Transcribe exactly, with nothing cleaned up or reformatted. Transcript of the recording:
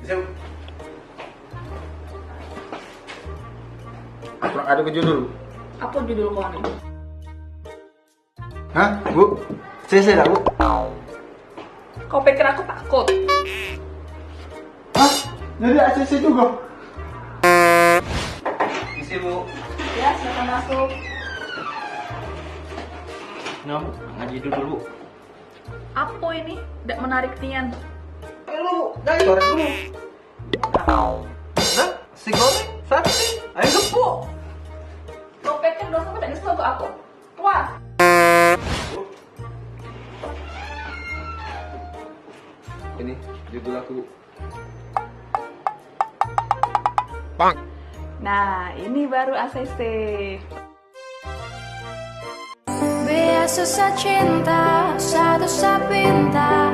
Kurang ada ke judul. Apa judul kau ni? Hah, Bu? C C dah, Bu? Kau pikir aku takut? Hah? Jadi A C C juga? Misi, Bu. Ya, silakan masuk. Nah, Bu, ngaji dulu, Bu. Apa ini? Dak menarik nian. Ayo dulu, Bu. Dari korek dulu. Nah, si goreng, sate, ayam gepuk. Kau pikir dosa tak nyesel ke aku? Keluar. Ini judul aku. Nah, ini baru A C C. Biar susah cinta, susah dosa pinta.